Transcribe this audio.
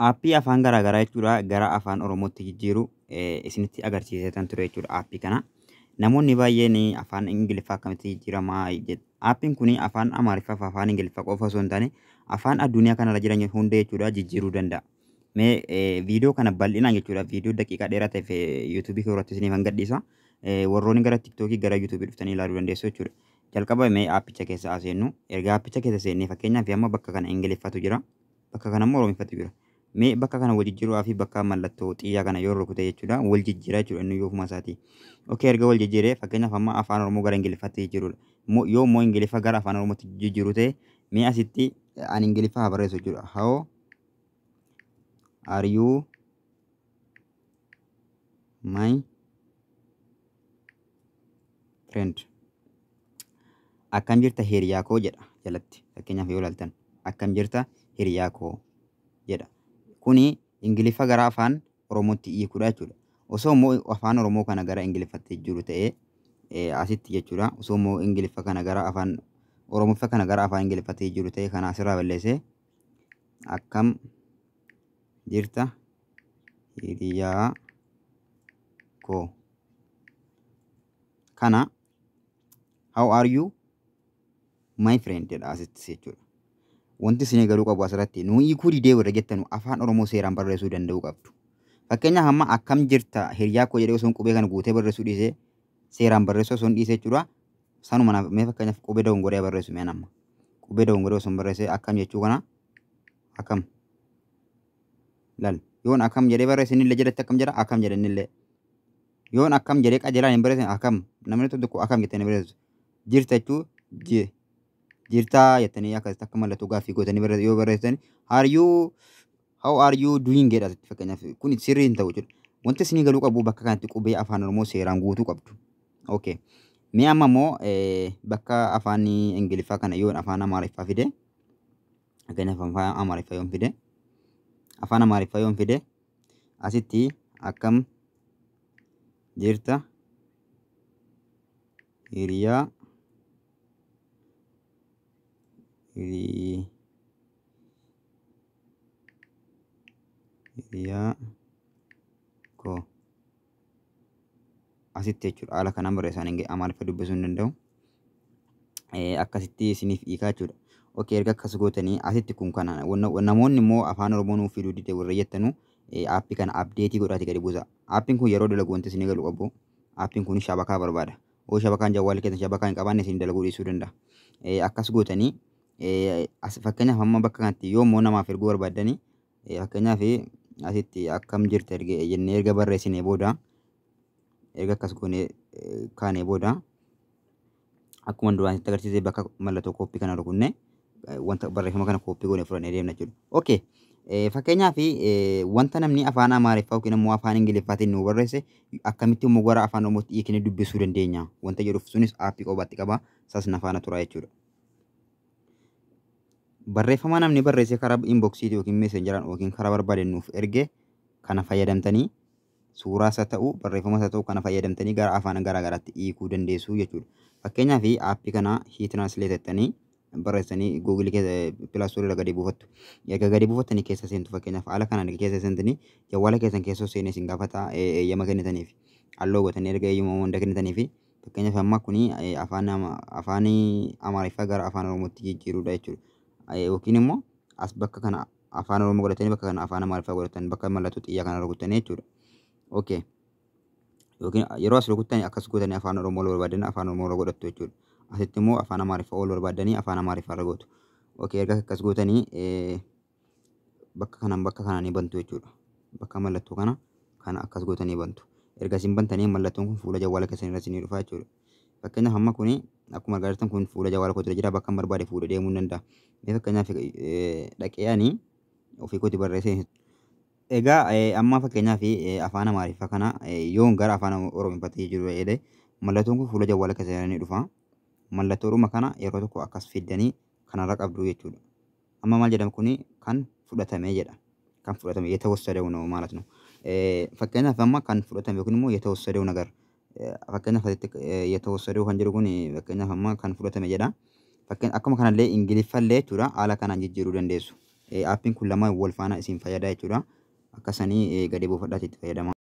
Aappii afaan garaagaraa jechuudha gara afaan Oromootti jijjiiru isinitti agarsiisetan ture jechuudha aappii kana. Namoonni baay'een afaan Ingiliffaa akkamitti jijjiiramaa jedhu. Aappiin kun afaan Amaariffaa fi afaan Ingiliffaa qofa osoo hin taane afaan addunyaa kanarra jiran hunda jechuudha jijjiiruu danda'a. Mee viidiyoo kana bal'inaan jechuudha viidiyoo daqiiqaa dheeraa ta'eef yuutuubii koo irratti isiniif gadhiisa. Warroonni gara tiktookii gara yuutuubii dhuftanii ilaaluu dandeessu jechuudha. Jalqaba mee aappicha keessa haa seennu. Erga aappicha keessa seennee fakkeenyaaf amma bakka kana Ingiliffatu jira. Bakka kana immoo Oromiffatu jira. Mee bakka kana wal jijjiiruudhaa fi bakka mallattoo xiyyaa kana yoo rukute jechuudha wal jijjiira jechuudha inni yoo ofuma isaatii. Okay, erga wal jijjiiree fakkeenyaaf amma afaan Oromoo gara Ingiliffaatti jijjiiruudha. Yoo immoo Ingiliffa gara afaan Oromootti jijjiiru ta'e mee asitti ani Ingiliffa haa barreessu jechuudha. How are you my friend? Akkam jirta hiriyaa koo jedha jalatti fakkeenyaaf yoo ilaaltan akkam jirta hiriyaa koo jedha. Kuni Ingiliffa gara afaan Oromootti hiikuudha jechuudha. Osoo immoo afaan Oromoo kana gara Ingiliffatti jijjiiru ta'ee asitti jechuudha. Osoo immoo Ingiliffa kana gara afaan Oromoffa kana gara afaan Ingiliffatti jijjiiru ta'ee kana asirraa balleessee akkam jirta hiriyaa koo kana how are you my friend jedha asitti jechuudha. Wanti isin galuu qabu asirratti nu hiikuu didee warra jettanu afaan Oromoo seeraan barreessuu danda'uu qabdu. Fakkeenyaaf amma akkam jirta hiriyaa koo jedhee osoo qubee kana guutee barreessuu dhiisee seeraan barreessuu osoo hin dhiisee jechuudha. Sanuma naaf mee fakkeenyaaf qubee dogongoree barreessu mee amma. Qubee dogongoree osoo hin barreessee akkam jechuu kana akkam lal yoon akkam jedhee barreesse innillee jedhatti akkam jedha akkam jedha innillee. Yoon akkam jedhee qajeelaan hin barreessine akkam namni tokko akkam jettanii barreessu. Jirta jechuu jirtaa jettanii akkasitti akka mallattoo gaaffii gootanii yoo barreessitan are you how are you doing jedha asitti fakkeenyaaf kun sirrii hin ta'u jechuudha. Wanti isinii galuu qabu bakka kanatti qubee afaan Oromoo seeraan guutuu qabdu. Okay. Mee amma immoo bakka afaan Ingiliffaa kana yoon afaan Amaariffaa fide fakkeenyaaf afaan Amaariffaa yoon fide afaan Amaariffaa yoon fide asitti akkam jirta hiriyaa hiriyaa koo asitti jechuudha. Haala kanaan barreessaan Amaariffa dubbisuu hin danda'u. Akkasitti isiniif hiikaa jechuudha. Okay, erga akkas gootanii asitti kun kana namoonni immoo afaan Oromoo nuuf fiduu dide warra jettanu aappii kana update godhaati gadi buusa. Aappiin kun yeroo dalagu wanti isinii galu qabu. Aappiin kun shabakaa barbaada. Yoo shabakaan jawwaala keessan shabakaa hin qabaanne isin dalaguu dhiisuu danda'a. Akkas gootanii fakkeenyaaf amma bakka kanatti yoo immoo namaaf erguu barbaaddanii fakkeenyaaf asitti akkam jirta erga jennee erga barreessinee booda erga akkas goonee kaanee booda akkuma duraan sitti agarsiise bakka mallattoo kooppii kana rukunne wanta barreeffama kana kooppii goonee fudhannee deemna jechuudha. Okay. Fakkeenyaaf wanta namni afaan Amaariffaa yookiin immoo afaan Ingiliffaatiin nu barreesse akkamitti immoo gara afaan Oromootti hiiknee dubbisuu dandeenya wanta jedhuuf sunis aappii qobaatti qaba isas na faana tura jechuudha. Barreeffama namni barreesse karaa inboxiitii yookiin messengeraan yookiin karaa barbaade nuuf erge kana fayyadamtanii suuraas haa ta'u barreeffamas haa ta'u kana fayyadamtanii gara afaan garaa garaatti hiikuu dandeessu jechuudha. Fakkeenyaaf aappii kana Hii Translate jettanii barreessanii Googilii keessa Play Store irra gadi buufattu. Erga gadi buufattanii keessa seentu fakkeenyaaf haala kanaan keessa seentanii jawwaala keessan keessa seenee isin gaafata eeyyama kennitaniif. Halluu gootanii erga eeyyama hunda kennitaniif fakkeenyaaf amma kuni afaan afaan Amaariffaa gara afaan Oromootti jijjiiruudha jechuudha. Yookiin immoo as bakka kana afaan Oromoo godhatanii bakka kana afaan Amaariffaa godhatan bakka mallattoo xiyyaa kana rukuttanii jechuudha. Okay. Yookiin yeroo as rukuttanii akkas gootanii afaan Oromoo barbaadan afaan Oromoo godhattu jechuudha. Asitti immoo afaan Amaariffaa ol barbaadanii afaan Amaariffaa irra gootu. Okay, erga akkas gootanii bakka kanaan bakka kanaan ni bantu jechuudha. Bakka mallattoo kana kana akkas gootanii bantu. Erga isin bantanii mallattoon kun fuula jawwaala keessan irra isinii dhufa jechuudha. Fakkeenyaaf amma kuni akkuma argaa jirtan kun fuula jawwaala kootii jira bakka barbaade fuudhee deemuu ni danda'a. Mee fakkeenyaaf dhaqee ani ofii kooti barreessee Egaa amma fakkeenyaaf afaan Amaariffaa kana yoon gara afaan Oromiffaatti jiru jedhee mallattoon kun fuula jawwaala keessan ni dhufa. Mallattoodhuma kana yeroo tokko akkas fiddanii kanarra qabdu jechuudha. Amma maal jedhama kuni kan fudhatame jedha. Kan fudhatame የተወሰደው ነው ማለት ነው። Fakkeenyaaf amma kan fudhatame yookiin immoo የተወሰደው ነገር fakkeenyaaf asitti የተወሰደው kan jedhu kun fakkeenyaaf amma kan fudhatame jedha. Akkuma kanallee Ingiliffallee jechuudha haala kanaan jijjiiruu dandeessu. Aappiin kun lama wal faana isin fayyada jechuudha. Akkasanii gadi buufadhaatti itti fayyadama.